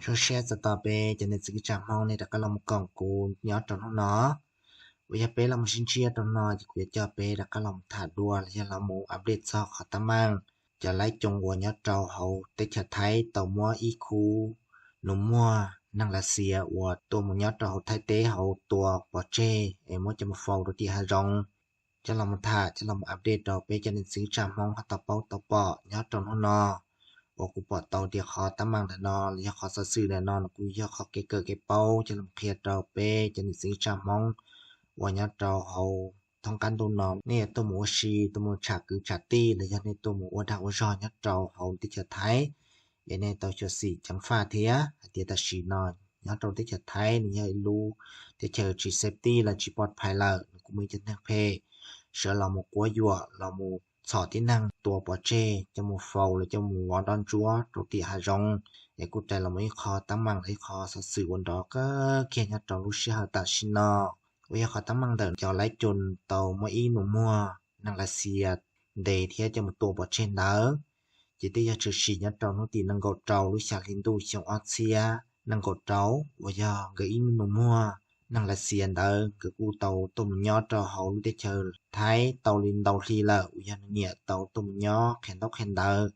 Zoo siab txog tos peb cov niam txiv kwv tij Hmoob nej rov qab los mus koom kuv nyob rau hnub no. Uas yog peb los mus sib ntsib rau no ces kuv yuav coj peb rov qab los mus tham dua los yog los mus update txog qhov teeb meem cov laib coos uas nyob rau hauv teb chaws Thaib tau muab ib khub nus muag neeg Lav Xias uas tuaj mus nyob rau hauv Thaib teb hauv tua pov tseg es muab coj mus faus rau tim hav zoov. Coj los mus tham, coj los mus update rau peb cov niam txiv kwv tij Hmoob ho tau paub tau pom nyob rau hnub no. Uas kuv pom tau tias qhov teeb meem ntawm no los yog qhov xov xwm ntawm no nws kuj yog qhov kev kawm kev paub coj los qhia rau peb cov niam txiv kwv tij Hmoob uas nyob rau hauv thoob qab ntuj no. Nej yuav tuaj mus ua si, tuaj mus tsham kwv tsham tij los yog nej tuaj mus ua dag ua zog nyob rau hauv teb chaws Thaib, es nej tau xyuam xim ceev faj thiab hais tias tam sim no nyob rau teb chaws Thaib nws yog ib lub teb chaws tsis safety los tsis pov phais lawm, nws kuj muaj ib cov neeg phem sawv los mus quab yuam, los mus txhom tib neeg tua pov tseg coj mus faus los coj mus vov nroj ntsuab rau tim hav zoov, es kuj rais los mus ib qho teeb meem los ib qho xov xwm uas nrov kawg kiag nyob rau lub sij hawm tam sim no. Uas yog qhov teeb meem ntawm cov laib coos tau muab ib nus muag neeg Lav Xias ntes thiab coj mus tua pov tseg ntawd, ces twb yog tshwm sim nyob rau hnub tim nees nkaum rau lub xya hli ntuj xyoo ob txhiab nees nkaum rau, uas yog nkawd ib nus muag neeg Lav Xias ntawd nkawd kuj tau tuaj mus nyob rau hauv lub teb chaws Thaib tau li ntau hli lawm, uas yog nws niam tau tuaj mus nyob qhia ntaub qhia ntawv.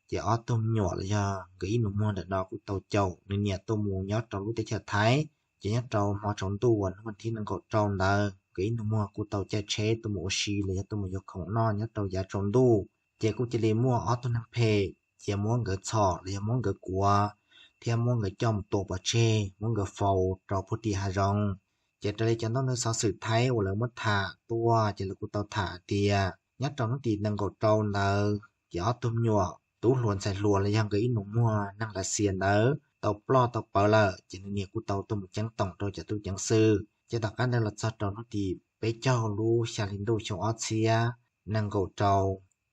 Ces ob tug me nyuam los yog nkawd ib nus muag ntawm no kuj tau caum nws niam tuaj mus nyob rau lub teb chaws Thaib. Ces nyob rau hmo tsaus ntuj uas hnub vas thib nees nkaum rau ntawd nkawd ib nus muag kuj tau caij tsheb tuaj mus ua si los yog tuaj mus yuav khoom noj nyob rau yav tsaus ntuj. Ces kuj cia li muaj ob tug neeg phem cia muab nkawd txhom los yog muab nkawd kuav thiab muab nkawd coj mus tua pov tseg, muab nkawd faus rau puag tim hav zoov. Ces raws li cov ntaub ntawv xov xwm Thaib uas lawv muab tham tuaj ces lawv kuj tau tham hais tias nyob rau hnub tim nees nkaum rau ntawd ces ob tug me nyuam tub hluas ntxhais hluas los yog nkawd ib nus muag neeg Lav Xias ntawd tau ploj tau pawv lawm, ces nws niam kuj tau tuaj mus ceeb toom rau cov tub ceev xwm. Ces tom qab ntawd los txog rau hnub tim peb caug lub xya hli ntuj xyoo ob txhiab nees nkaum rau,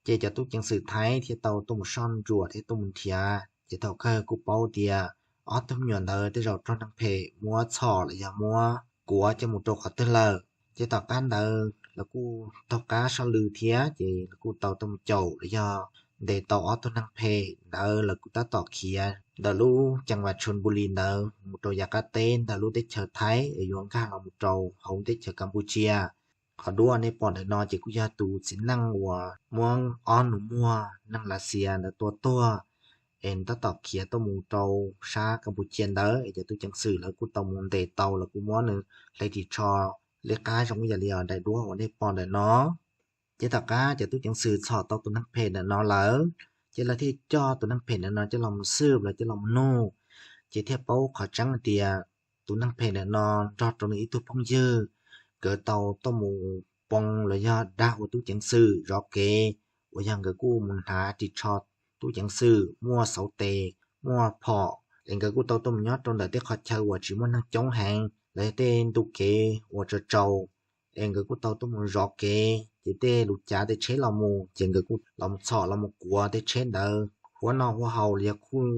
ces cov tub ceev xwm Thaib thiaj tau tuaj mus soj ntsuam thiab tuaj mus nrhiav, ces thaum kawg kuj paub tias ob tug me nyuam ntawd tej zaum raug neeg phem muab txhom los yog muab kuav coj mus rau qhov twg lawm. Ces tom qab ntawd lawv kuj taug qab soj lw thiab ces lawv kuj tau tuaj mus caum los yog ntes tau ob tug neeg phem ntawd, lawv kuj tab tom khiav ntawm lub ceev vaj Chon Bus Lis ntawd mus rau yav qab teb ntawm lub teb chaws Thaib es yuav nkag los mus rau hauv teb chaws Kas Pus Cia. Qhov duab nej pom ntawm no ces kuj yog tus txiv neej uas muab ob nus muag neeg Lav Xias ntawd tua tuag, es nws tab tom khiav tuaj mus rau sab Kas Pus Cia ntawd, es cov tub ceev xwm lawv kuj tau mus ntes tau, lawv kuj muab nws hle ris tsho liab qab zoo ib yam li daim duab uas nej pom ntawm no. Ces tom qab cov tub ceev xwm txhom tau tus neeg phem ntawm no lawm, ces lawv thiaj coj tus neeg phem ntawm no coj los mus xwb, lawv coj los mus nug, ces thiaj paub qhov tseeb hais tias tus neeg phem ntawm no nrog rau nws ib tug phooj ywg, nkawd tau tuaj mus poo los yog dag ua tub ceev xwm zov kev, uas yog nkawd kuj mus hnav ris tsho tub ceev xwm, muaj xauv tes, muaj phom, es nkawd kuj tau tuaj mus nyob rau ntawm tej qhov chaw uas tsis muaj neeg coob heev los yog tej ntu kev uas tsaus tsaus, es nkawd kuj tau tuaj mus zov kev, ces tej lus cav tej tsheb los mus ces nkawd kuj los mus txhom los mus kuav tej tsheb ntawd huab noj huab haus los yog khuj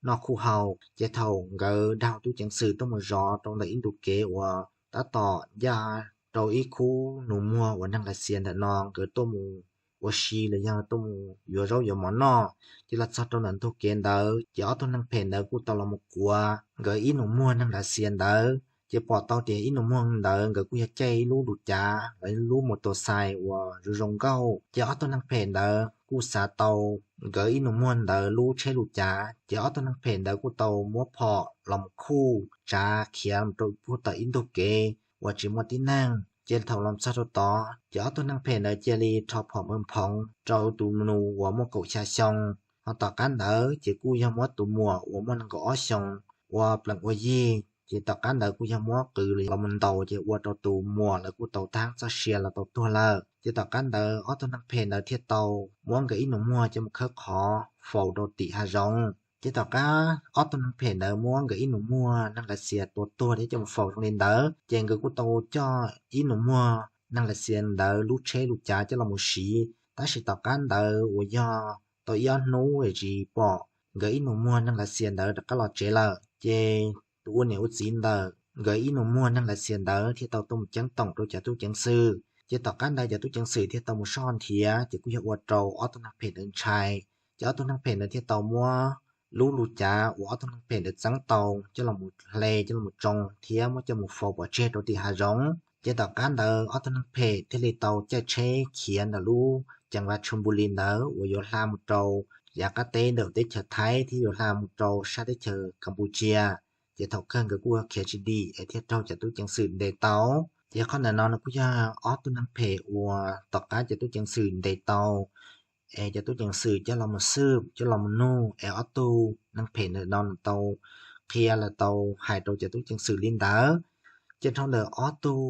noj khuj haus. Ces thaum nkawd dag tub ceev xwm tuaj mus zov rau ntawm ib ntu kev uas tab tom ncaj rau ib khub nus muag uas neeg Lav Xias ntawm no nkawd tuaj mus ua si los yog tuaj mus yuav zaub yuav mov noj, ces los txog rau ntawm ntug kev ntawd ces ob tug neeg phem ntawd kuj tau los mus kuav nkawd ib nus muag neeg Lav Xias ntawd. Ces pom tau tias ib nus muag ntawd nkawd kuj yog caij ib lub lus cav los ib lub mus tus xais uas zoo zoo nkauj. Ces ob tug neeg phem ntawd kuj xav tau nkawd ib nus muag ntawd lub tsheb lus cav, ces ob tug neeg phem ntawd kuj tau muab phom los mus khuj tsav khiav mus rau puag tom ib ntug kev uas tsis muaj tib neeg. Ces thaum los txog rau tod ces ob tug neeg phem ntawd cia li rho phom npawg phoov rau tus nus uas muaj kaum xya xyoo, ho tom qab ntawd ces kuj yog muab tus muam uas muaj nees nkaum ob xyoos ua plees ua yig, ces tom qab ntawd kuj yog muab qws los mus ntaus, ces ua rau tus muam lawv kuj tau tag txoj sia los tau tuag lawm. Ces tom qab ntawd ob tug neeg phem ntawd thiaj tau muab nkawd ib nus muag coj mus khawb qhov faus rau tim hav zoov. Ces tom qab ob tug neeg phem ntawd muab nkawd ib nus muag neeg Lav Xias tua tuag thiab coj mus faus zoo li ntawd, ces nkawd kuj tau coj ib nus muag neeg Lav Xias ntawd lub tsheb lus cav coj los mus siv. Tab sis tom qab ntawd uas yog tau ib ob hnub es tsis pom nkawd ib nus muag neeg Lav Xias ntawd rov qab los tsev lawm, ces tus ua niam ua txiv ntawm nkawd ib nus muag neeg Lav Xias ntawd thiaj tau tuaj mus ceeb toom rau cov tub ceev xwm. Ces tom qab ntawd cov tub ceev xwm thiaj tau mus soj nrhiav, ces kuj yog ua rau ob tug neeg phem ntawd ntshai. Ces ob tug neeg phem ntawd thiaj tau muab lub lus cav uas ob tug neeg phem ntawd txeeb tau coj los hle coj los tsoo thiab muab coj mus faus pov tseg rau tim hav zoov. Ces tom qab ntawd ob tug neeg phem thiaj li tau caij tsheb khiav ntawm lub ceev vaj Chonburi ntawd uas yuav hla mus rau yav qab teb ntawm teb chaws Thaib thiab yuav hla mus rau sab teb chaws Kaspuscia. Ces thaum kawg nkawd kuj khiav tsis dim es thiaj raug cov tub ceev xwm ntes tau. Ces qhov ntawm no nws kuj yog ob tug neeg phem uas tom qab cov tub ceev xwm ntes tau es cov tub ceev xwm coj los mus xwb coj los mus nug es ob tug neeg phem ntawm no nws tau qhia los tau hais rau cov tub ceev xwm li ntawd. Ces dhau ntawm ob tug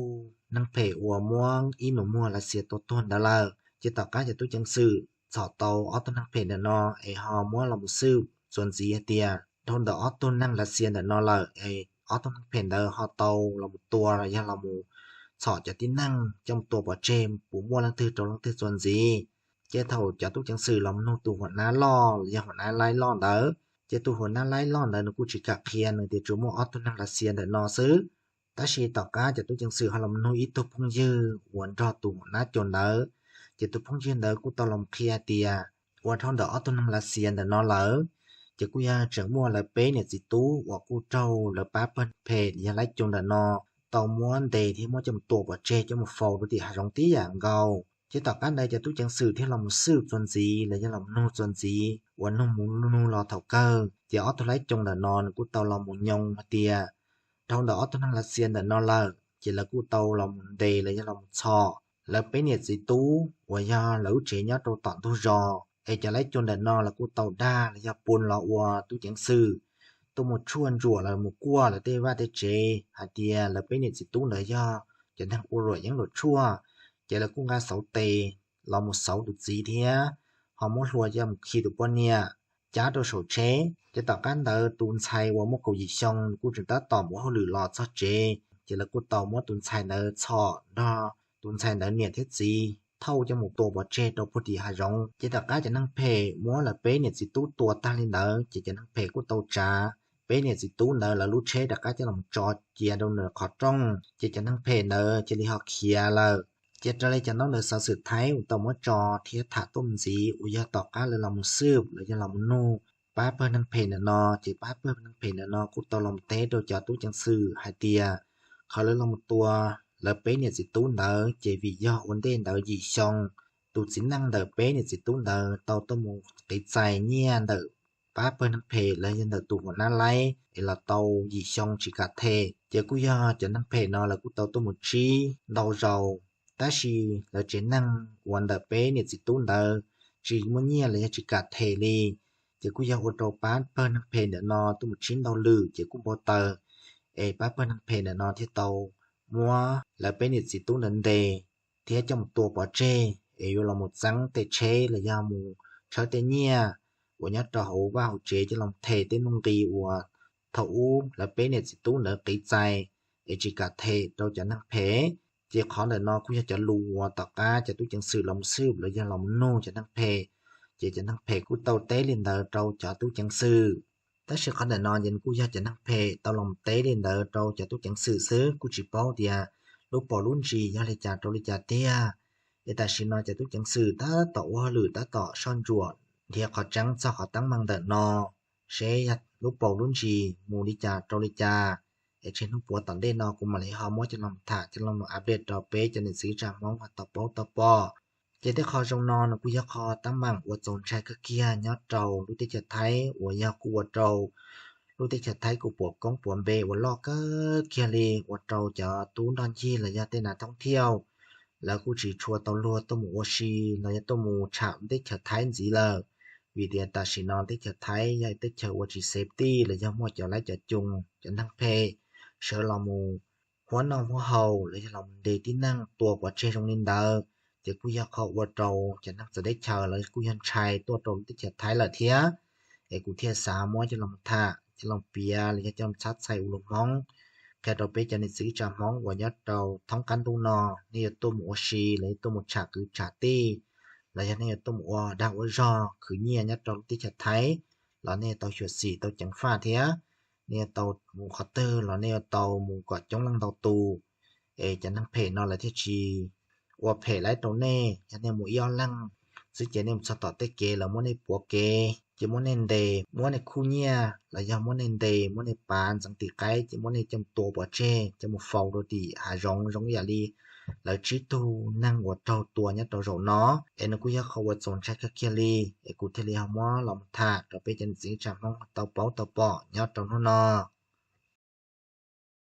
neeg phem uas muab ib nus muag Lav Xias tua tuag ntawd lawm ces tom qab cov tub ceev xwm txhom tau ob tug neeg phem ntawm no es ho muab los mus xwb txuas ntxiv hais tias dhau ntawm ob tug neeg Lav Xias ntawm no lawm es ob tug neeg phem ntawd ho tau los mus tua los yog los mus txhom cov tib neeg coj mus tua pov tseg puas muaj leej twg rau leej twg txuas ntxiv. Ces thaum cov tub ceev xwm los mus nug tus huam nab loj los yog huam nab laib loj ntawd ces tus huam nab laib loj ntawd nws kuj tsis kam qhia, nws tias tsuas muaj ob tug neeg Lav Xias ntawm no xwb. Tab sis tom qab cov tub ceev xwm ho los mus nug ib tug phooj ywg uas nrog tus huam nab caum ntawd, ces tus phooj ywg ntawd kuj tau los qhia tias ua dhau ntawm ob tug neeg Lav Xias ntawm no lawm ces kuj yog tseem muaj lawv peb niam txiv tub uas kuj raug lawv pab pawg neeg phem yog laib caum ntawm no tau muab ntes thiab muab coj mus tua pov tseg coj mus faus rau tim hav zoov tib yam nkaus. Ces tom qab ntawd cov tub ceev xwm thiaj los mus xwb txuas ntxiv los yog los nug txuas ntxiv uas nug mus nug los thaum kawg ces ob tug laib caum ntawm no nws kuj tau los mus nyoo hais tias dhau ntawm ob tug neeg Lav Xias ntawm no lawm ces lawv kuj tau los mus ntes los yog los mus txhom lawv peb niam txiv tub uas yog lawv lub tsev nyob rau tom ntug zos es cov laib caum ntawm no lawv kuj tau dag los yog pun los ua tub ceev xwm tuaj mus tshuaj ntsuam los mus kuaj lawv tej vaj tej tsev hais tias lawv peb niam txiv tub ntawd yog cov neeg ua luam yeeb luam tshuaj. Ces lawv kuj nqa xauv tes los mus xauv tus txiv thiab ho muab hlua coj mus khi tus poj niam cab rau saum tsheb. Ces tom qab ntawd tus ntxhais uas muaj kaum yim xyoo nws kuj tseem tab tom mus ua hauj lwm los txog tsev ces lawv kuj tau muab tus ntxhais ntawd txhom nrog tus ntxhais ntawd niam thiab txiv thauj coj mus tua pov tseg rau puag tim hav zoov. Ces tom qab cov neeg phem muab lawv peb niam txiv tub tua tag li ntawd ces cov neeg phem kuj tau tsav peb niam txiv tub ntawd lawv lub tsheb rov qab coj los tso cia rau nws qhov rooj ces cov neeg phem ntawd cia li ho khiav lawm. Ces raws li cov ntaub ntawv xov xwm Thaib uas tau muab tso thiab tham tuaj mus ntxiv uas yog tom qab lawv los mus xwb los yog los mus nug pab pawg neeg phem ntawm no ces pab pawg neeg phem ntawm no kuj tau los teb rau cov tub ceev xwm hais tias qhov lawv los mus tua lawv peb niam txiv tub ntawd ces vim yog ua ntej ntawd yim xyoo tus txiv neej ntawm peb niam txiv tub ntawd tau tuaj mus qiv txais nyiaj ntawm pab pawg neeg phem los yog ntawm tus huam nab laib es los tau yim xyoo tsis kam them ces kuj yog cov neeg phem no lawv kuj tau tuaj mus tsib ntau zaus. Tab sis lawv tsev neeg uas ntawm peb niam txiv tub ntawd tsis muaj nyiaj los yog tsis kam them li ces kuj yog ua rau pab pawg neeg phem ntawm no tuaj mus tsib ntau lwm ces kuj npau taws es pab pawg neeg phem ntawm no thiaj tau muab lawv peb niam txiv tub ntawd ntes thiab coj mus tua pov tseg es yuav los mus txeeb tej tsheb los yog mus tshawb tej nyiaj uas nyob rau hauv vaj hauv tsev coj los them tej nuj nqis uas thaum ub lawv peb niam txiv tub ntawd qiv txais es tsis kam them rau cov neeg phem. Ces qhov ntawm no kuj yog cov lus uas tom qab cov tub ceev xwm los mus xwb los yog los mus nug cov neeg phem ces cov neeg phem kuj tau teb li ntawd rau cov tub ceev xwm. Tab sis qhov ntawm no ces kuj yog cov neeg phem tau los teb li ntawd rau cov tub ceev xwm xwb kuj tsis paub tias lub paus lub ntsis yog li cas rau li cas tiag. Es tam sim no cov tub ceev xwm tab tom ua hauj lwm tab tom soj ntsuam nrhiav qhov tseeb txog qhov teeb meem ntawm no seb yog lub paus lub ntsis mus li cas rau li cas. Es tseg hnub puav tom ntej no kuv mam li ho muab coj los tham coj los update rau peb cov niam txiv tsa Hmoob ho tau paub tau pom. Ces tej qho zoo no nws kuj yog qho teeb meem uas txaus ntshai kawg kiag nyob rau lub teb chaws Thaib uas yog kuj ua rau lub teb chaws Thaib kuj puas koob puas npe uas loj kawg kiag li ua rau cov tub nroj ncig los yog tej nas thoob thiauj lawv kuj tsis tshua tau luag tuaj mus ua si los yog tuaj mus tsham lub teb chaws Thaib ntxiv lawm. Vim tias tam sim no teb chaws Thaib yog teb chaws uas tsis safety los yog muaj cov laib cov coos cov neeg phem sawv los mus huab noj huab haus los yog los ntes tib neeg tua pov tseg zoo li ntawd, ces kuj yog qhov ua rau cov neeg txawv teb chaws los kuj yog ntshai tuaj rau lub teb chaws Thaib lawm thiab. Es kuv thiaj xav muab coj los tham coj los piav los yog coj los txhab txhais ua lus Hmoob qhia rau peb cov niam txiv tsa Hmoob uas nyob rau thoob qab ntuj no, nej yuav tuaj mus ua si los yog tuaj mus tsham kwv tsham tij, los yog nej yuav tuaj mus ua dag ua zog khwv nyiaj nyob rau lub teb chaws Thaib, los nej yuav tau xyuam xim tau ceev faj thiab. Nej yuav tau mus qhov twg los nej yuav tau mus kom coob leej ntau tus, es cov neeg phem no lawv thiaj tsis ua phem laib rau nej. Yog nej mus ib ob leeg xwb ces nej mus txog tom tej kev lawv muab nej puav kev, ces muab nej ntes, muab nej khuj nyiaj los yog muab nej ntes, muab nej pav ntxeev tim qaib, ces muab nej coj tua pov tseg coj mus faus rau tim hav zoov zoo ib yam li lawv tsib tug neeg uas raug tua nyob rau zaum no. Es nws kuj yog qhov uas txaus ntshai kawg kiag li, es kuv thiaj li ho muab los mus tham rau peb cov niam txiv tsa Hmoob tau paub tau pom nyob rau hnub no.